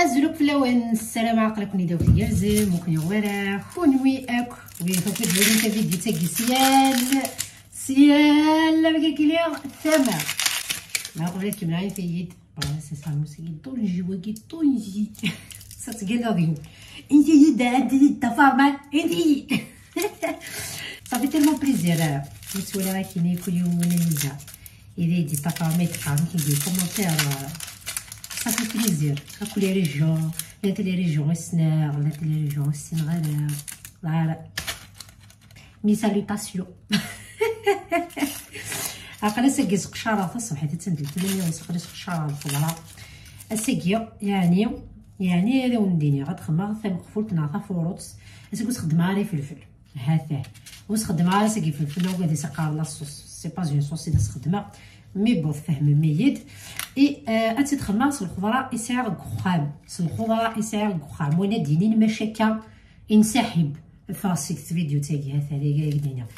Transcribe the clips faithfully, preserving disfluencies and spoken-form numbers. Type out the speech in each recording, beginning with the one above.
Azul akk fell-awen, ssarameɣ aql-aken-id akk tgerrzem, ur ken-yuɣ wara, kunwi akk wid akk d-yurin tavidyut-agi s yal, s yal amek akka lliɣ tama. Ma qbel ad kemmleɣ, inti-yi-d, c'est ça, musique, ṭunji wagi, ṭunji. Ça ttgalla deg-wen. Inti-yi-d, inti-yi-d, tafarma, inti-yi. Ça fait tellement plaisir, euh, ur ttwaliɣ akkin kul yum win nza. Ida yettafar ma yettqam ki di commentaire, euh, ça fait plaisir. Akk les régions, llant les régions i ssneɣ, llant les régions i ssineɣ ara. Voilà. Mes salutations. Aql-as agi sqeccareɣ taṣebḥit, attan d ltmanya, aql-as sqeccareɣ lxeḍra. Ass-agi, yeɛni, yeɛni ad awen-d-iniɣ, ad xedmeɣ tameqfult neɣ tafurutt. Ass-agi ur sxeddmeɣ ara ifelfel. Ha-t-ah. Ur sxeddmeɣ ara seg ifelfel, ugad-is aqar la sauce. C'est pas une sauce i d as-xeddmeɣ. Mais bon, tfehmem-iyi-d. I, euh, ad tt-id-xedmeɣ s lxeḍra i sɛiɣ deg uxxam. S lxeḍra i sɛiɣ deg uxxam. Win ad d-yinin maca akka, insaḥib. Ffeɣ seg tvidyut-agi, ha-t-a, d aya i d-iniɣ.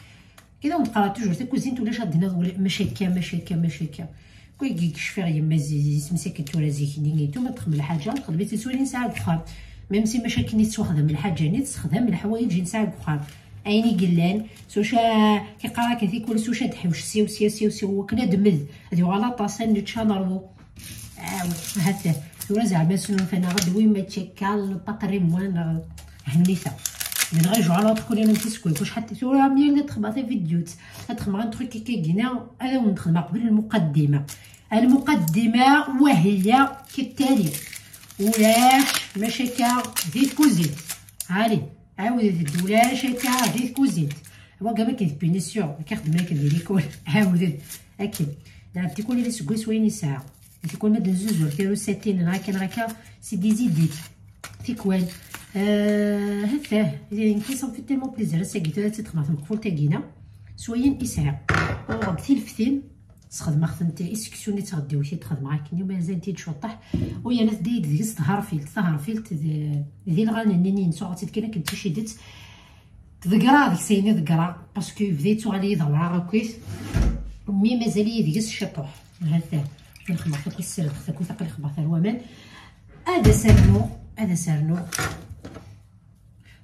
Kida ur d-qqareɣ toujours takuzint ulac ad d-tiniḍ ula-, maca akka, maca akka, maca akka. Wagi kecfiɣ yemma zi-, yesmsaken tura zik-nni, itu ma texdem lḥaǧa, texdem-itt s wayen yesɛa deg uxxam. Même si maca akken i tettwaxdam lḥaǧa-nni, tessexdam leḥwayeǧ i nesɛa deg uxxam. Ayen i yellan, s wacu, iqqar akken tikwal s wacu ad tḥewc, siw, siw, siw, siw, wakken ad d-med, ad yuɣal aṭas, ad nečč, ad nerwu. Aw, ha-t-a. Tura zeɛma snulfan-aɣ-d wi mačči akka, le patrimoine, euh, hennit-a. Menɣa juɛal ad tkun yal amtiskul. Kuc ḥatta tura mi yal ad xedmeɣ tavidyut, ad xedmeɣ un truc akka gina, ad awen-xedmeɣ qbel lmuqaddima. Lmuqaddima wahiya kattali. Ulac maca akka di tkuzint. Allez, ɛawdet-d, ulac akka di tkuzint. Wagi akken d punition, akka xedmen akken di l'école. Ɛawdet. Akken. Nɛeddi kul aseggas wayen yesɛa. Tikwal ma d-nezzuzer tirusatin neɣ akka neɣ akka, c'est des idées. Tikwal. Euh, ha-t-ah, nekki ça me fait tellement plaisir, ass-agi tura ad tt-id-xedmeɣ tmeqfult-agi-na. S wayen i sɛiɣ. Uɣeɣ-d tileftin, sxedmeɣ-tent i seksu-nni d tɣeddiwt i d-xedmeɣ akken, ma mazal-t-id cuṭṭeḥ. U yerna tedda-yi-d deg-s therfilt, taherfilt d, d ilɣan-nni-ines, uɣeɣ-tt-id kan akken d ticidet. Ḍeggreɣ deg-s ayen i ḍeggreɣ, parce que bdiɣ ttuɣal-iyi d awraɣ akkit. Mi mazal-iyi deg-s ciṭuḥ. Ha-t-a. Ad xedmeɣ takk ssirdeɣ, takk aql-i xedmeɣ ar waman. Ad as-rnuɣ, ad as-rnuɣ.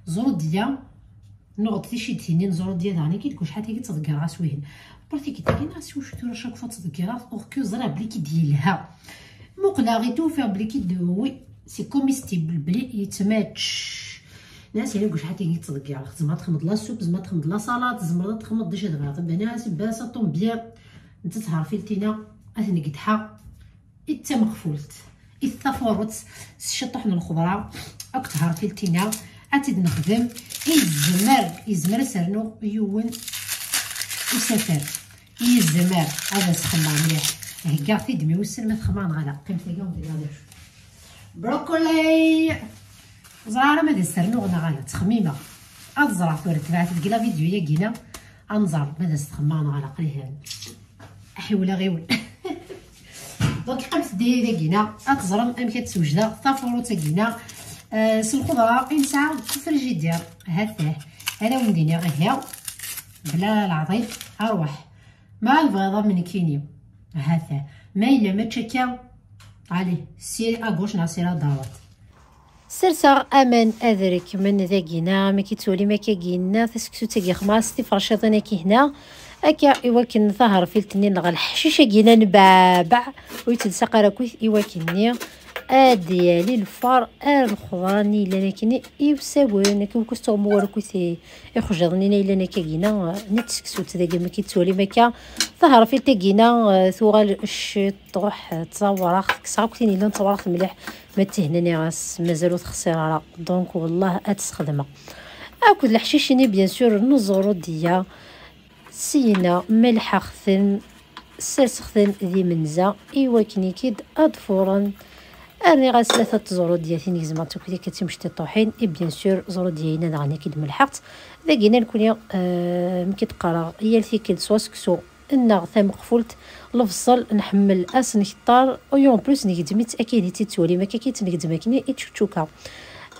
Ẓrudya. Nuɣ-d ticidtin-nni n ẓrudya daɣen, akka deg wacḥal tagi ttḍeggreɣ-as wihin. Pratique-agi neɣ s wacu tura chaque fois ttḍeggreɣ, or que ẓriɣ belli ki d-yelha. Muqleɣ i tufiɣ belli ki d, oui, c'est comestible, belli yettmač. Nnas, yani, deg wacḥal tagi ttḍeggreɣ. Tzemreḍ txedmeḍ la soupe, tzemreḍ txedmeḍ la salade, tzemreḍ ad txedmeḍ d acu tebɣiḍ. Bana, c'est ça tombe bien. Nettat therfilt-ina, ad ten-gedḥeɣ. I d tameqfult, i d tafuṛt, s ciṭuḥ n lxeḍra, akked therfilt-ina, ad tt-id-nexdem. Izmer, izmer ad s-rnuɣ yiwen usafer. Izmer ad as-xemmeɣ mliḥ. Heggaɣ-t-id mi wissen ma txemmeɣ neɣ ala. Qqim tagi, ur d-nniɣ d acu. Brokoli! Ẓriɣ ara ma ad as-rnuɣ neɣ ala, ttxemmimeɣ. Ad ẓreɣ tura, tebɛet deg la vidéo-yagi-na, ad nẓer ma ad as-txemmeɣ neɣ ala, aql-i aḥiwel aɣiwel. Donc, qqimet-d dagi-na, ad teẓrem amek ad d-swejdeɣ tafuṛut-agi-na, euh, s lxeḍra i nesɛa deg ufrijidir. Ha-t-ah. Ad awen-d-iniɣ ihi, bla leɛḍil, arwaḥ. Ma tebɣiḍ am nekkini. Ha-t-ah. Ma yella mačči akka, allez, sir à gauche neɣ sir à droite. Serseɣ aman ad rekmen dagina, amek i ttwalim akka gina, taseksut-agi xemɣas tiferciḍin akka hna, akka i wakken taherfilt-nni neɣ leḥcic-agi-na n baɛbaɛ, ur yettlsaq ara akkit i wakken-nni ad d-yali lfar ar lxeḍra-nni yellan akkenni i usawen, akka ur k-tuɣem war akkit i, ixejḍen-nni yellan akka gina, nni n tseksut dagi, amek i ttwalim akka, taherfilt-agi-na, eh, tuɣal ciṭuḥ, eh, d tawraɣt, kkseɣ akk tin yellan d tawraɣt mliḥ, ma d tihna nniɣ-as mazal ur texṣir ara, donc wellah ad tt-sxedmeɣ. Akked leḥcic-nni, bien sûr, n uẓru d-iya, syin-a melḥeɣ-ten, serseɣ-ten d imenza, i wakken ikid ad furen. Rniɣ-as tlata n tẓrudyatin, gezmeɣ-tt akked akka d timecṭiṭuḥin, et bien sûr, ẓrudya-ina daɣen i k-id-melḥeɣ-tt. Dagi-na nekni, euh, mi k-id-qqareɣ, yal tikkelt s waseksu nneɣ tameqfult, lebṣel, nḥemmel ad s-nkeṭṭer, et en plus, ngezzem-itt akka i d-tt-ttwalim, akka i tt-ngezzem akken i tčuččuka.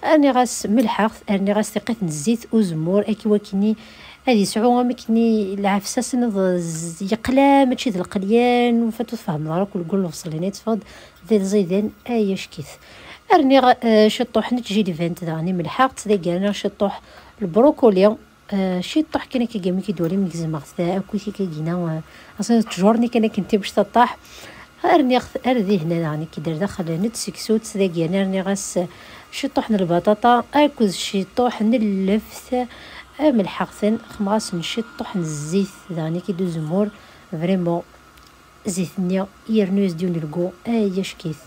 Rniɣ-as, melḥeɣ-t, rniɣ-as tiqqit n zzit uzemmur, akka i wakken ad yesɛu am akken i lɛefs-as-nniḍ z-, yeqla, mačči d lqelyan, ufat ur tfehmeḍ ara kul gul lebṣel-ina yetteffeɣ-d d iẓidan, ay acek-it. Rniɣ, eh, ciṭṭuḥ n tjilbant daɣen i melḥeɣ-tt, dagi rniɣ ciṭṭuḥ lbrukuli, eh, ciṭṭuḥ kan akka, amek i d-twalim, gezmeɣ-t akkit akka gina, eh, aṣen ttjur-nni kan akken timec taṭṭaḥ. Rniɣ-t ar dihna daɣen, akka d-, ar daxel n tseksut, dagi rniɣ-as ciṭṭuḥ n lbaṭaṭa akked ciṭṭuḥ n lleft, eh, melḥeɣ-ten, xemɣ-asen ciṭṭuḥ n zzit daɣen, akka d uzemmur, vraiment. Zzit-nni yernu-as-d yiwen n lgu, ay acek-it.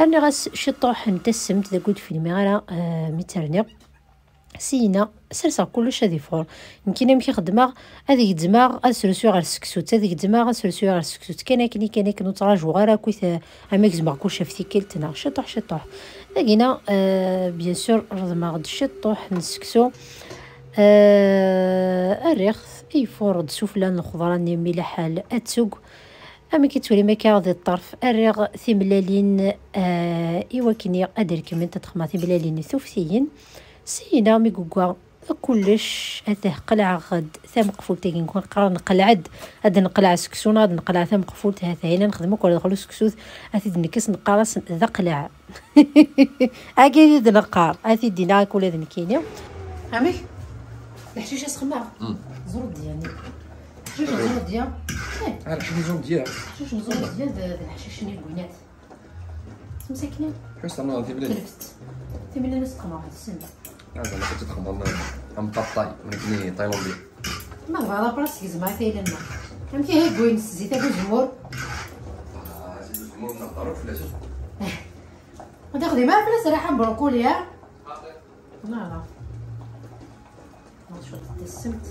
Rniɣ-as ciṭṭuḥ n tassemt deg ur d-filmiɣ ara, eh, mi tt-rniɣ. Syin-a, serseɣ kullec ad ifuṛ. Nekkini amek i xeddmeɣ, ad gezzmeɣ, ad srusuyeɣ ɣer tseksut, ad gezzmeɣ, ad srusuyeɣ ɣer tseksut. Kan akken, kan akken, ur ttrajuɣ ara akkit, eh, ama gezmeɣ kullec ɣef tikkelt, neɣ ciṭṭuḥ, ciṭṭuḥ. Dagina, eh, bien sûr, reḍmeɣ-d ciṭṭuḥ n seksu. Eh, rriɣ-t, ifuṛ-d sufella n lxeḍra-nni, mi lḥal ad teg. Amek i ttwalim akka di ṭṭerf, rriɣ timellalin, eh, i wakken ad rekment ad xedmeɣ timellalin tuftiyin. Syin-a mi yegwa kullec, atah qelɛeɣ-d tameqfult-agi, nkun qqaren qelɛed, ad nqelɛ seksu neɣ ad nqelɛ tameqfult, ha-t-a yella nexdem akk ar daxel useksut, ad t-id-nekkes neqqar-as d aqelɛa. Agi i d-neqqar, ad t-id-iniɣ akk ula d nekkini. Amek? Leḥcic asxemmaɣ. Mm. Ẓrudya. Leḥcic ẓrudya. Eh. Ah, leḥcic ẓrudya. Leḥcic ẓrudya d, d leḥcic n lgwinat. Semsaknin. Ḥus ternuḍ timlilin. Telfet. Timlilin s txemmer waḥed sent. Ah, zɛma kečč txedmeḍ am, am ṭaṭay, nekni taylandyan. Ma tebɣiḍ après gezmeɣ tayla-nneɣ. Amek ihi wwin s zzit akked uzemmur? Ah, zzit uzemmur nehḍer akk fell-as. Ma d-ixdim ara fell-as rriḥa n brukuli, ha? Neɛreḍ. Neɛreḍ cwiṭ n tassemt.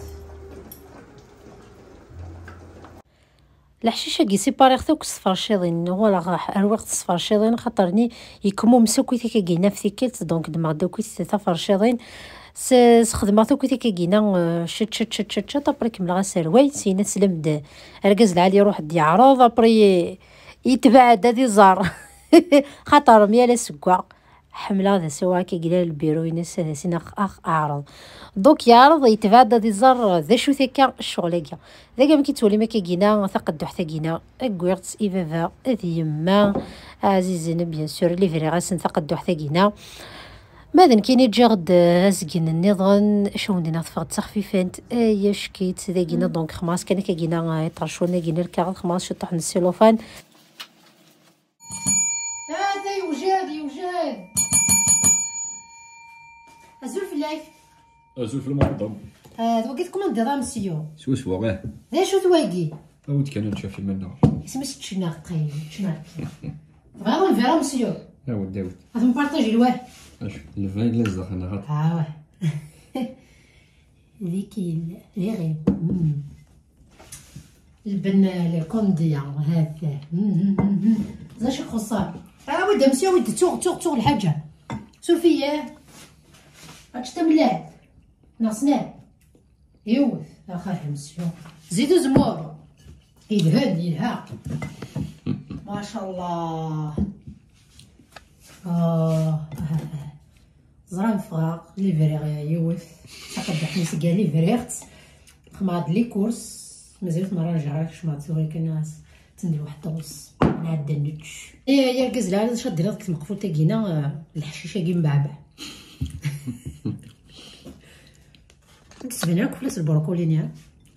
Leḥcic-agi sipariɣ-t akk s tferciḍin, walaɣ rwiɣ-t s tferciḍin, xaṭer-nni yekmumes akk i takagina ɣef tikkelt, donc ddmeɣ-d akk taferciḍin, s-, sxedmeɣ-t akk i takagina, euh, ciṭ, ciṭ, ciṭ, ciṭ, ciṭ, après kemmleɣ aserway, syin ad slem-d argaz lɛali iruḥ-d yeɛreḍ, après yetbeɛ-d ad iẓer, xaṭer mi ara seggaɣ. Ḥemmleɣ ad as-awiɣ akka yella lbiru-ines, ad as-iniɣ ax, aɛreḍ. Donc yeɛreḍ, yetbeɛ-d ad iẓer d acu-t akka ccɣel-agi. Dagi amek i ttwalim akka gina, taqedduḥt-agina, wwiɣ-tt i baba d yemma ɛzizen, bien sûr, livriɣ-asen taqedduḥt-agina. Ma d nekkini ǧǧiɣ-d azgen nniḍen, acu wen-d-iniɣ, teffeɣ-d d taxfifant, ay acek-itt dagina, donc xemɣas kan akka gina, eh, iṭercun-agina lkaɣeḍ, xemɣas ciṭṭuḥ n cellophane. Ata yewjad, yewjad. Azul fell-ak. Azul fell-am a madam. Ah, d wagi tkumandiḍ a monsieur. Swaswa, ih. D acu-t wagi? Awi-d kan ad nečč ɣef iman-nneɣ. Isem-is ččina qqim, ččina qqim. Tebɣiḍ ad nbir a monsieur? Awi-d, awi-d. Ad tempartaji lwah. Acu, lvin yella zdaxel-nneɣ, xaṭi. Ah, ouais. Dikil, d iɣi. Mm. Lbenna, lkondya, hata. Mm, mm, mm, mm. Ẓer acu ixuṣṣan. Awi-d amsi, awi-d, ttuɣ, ttuɣ, ttuɣ lḥaǧa. Suref-iyi. Ad teččeḍ tamellalt. Neɣ snat. Yiwet. Axah, amsi. Zid uzemmur. Yedhen, yelha. Macallah. Ah, ah, ah. Ẓran ffɣeɣ, livriɣ yiwet. Taqeddaḥt-nni seg-a livriɣ-tt. Xemɣ-d les courses. Mazal ur t-nranjiɣ ara, kecmeɣ-d tura kan ad tt-, ttendel waḥed ɣus. Nɛedda nečč. Eh, ay argaz lɛali, d acu ad d-tiniḍ deg tmeqfult-agi-na, eh, leḥcic-agi mbeɛbeɛ? Ur d-ttbanen akk fell-as lbrukuli-nni, ha?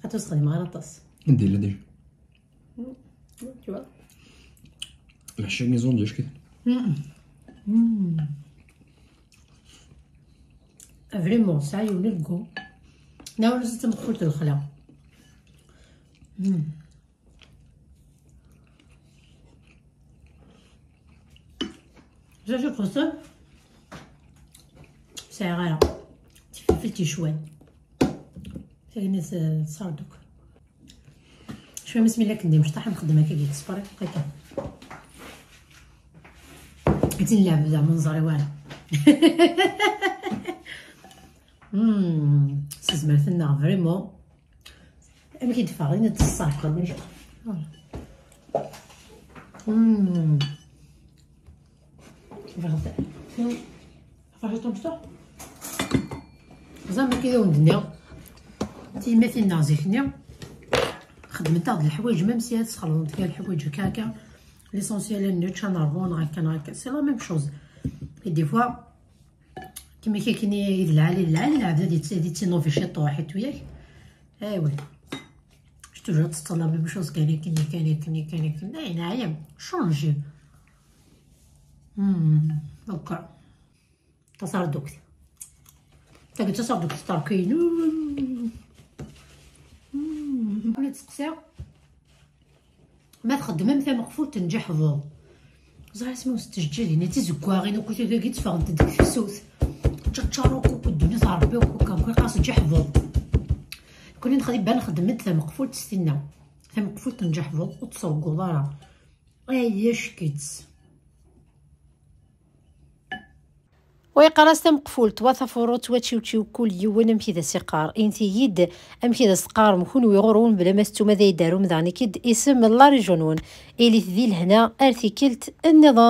Ad ur s-xdimeɣ ara aṭas. Anda yella déjà? Mm, tu vois. Leḥcic-agi ẓunǧ acek-it. Mm. Mm. Vraiment, tesɛa yiwen n lgu. Nawen s tameqfult n lexla. Mm. D acu txuṣṣem? Sɛiɣ ara. Tififelt yecwan. Tagni s-, tṣarduk. Cwi, mi s-, mi la k-d-imecṭaḥ, nxeddem akka, deg tṣefriqt akka. Ad tt-nleɛb zeɛma ur neẓri wara. Mm, s tezmert-nneɣ, vraiment. Amek i d-ffɣeɣ, ini-d ṣṣeḥ, xaṭer. Mm. Bɣiɣ. Ferḥit amecṭuḥ. Ẓer amek i d awen-d-nniɣ. Tiyemmatin-nneɣ zik-nni xeddment-aɣ-d leḥwayeǧ, même si ad sxelḍent kra leḥwayeǧ akka, akka. L'essentiel ad nečč, ad nerbu, neɣ akka, neɣ akka. C'est la même chose. Et des fois, كيما كي كاين يد العالي العالي العبد هذه تسيدي تسينوفي شي طوحي وياك. ايوا. Je toujours تطلب même chose كان كني كان كني كان كني اي نعيم. شونجي. امم. هكا. تصار دوكت. تاك تصار دوكت تركين. امم. ولا تسقسي. ما تخدمم تمقفولت تنجح فوض. زعما اسمو ستجديد هنا تزكواغين وكنت كي تفغنت ديك الفسوس. تشارو كوكو الدنيا تربي وكوكا كوي قاس تنجح فوض. كوني نخدي بان خدمت تمقفولت تستنى. تمقفولت تنجح فوض وتصور قضارة. اي شكيت. ويقرا تمقفولت وتفروت وتشوتشو كل يوم امكي ذا سقار انت يد امكي ذا سقار مكون ويغورون بلا ما ستوما ذا يدارو مدغني كيد اسم لا ريجونون الي تذي لهنا ارتيكلت النظام.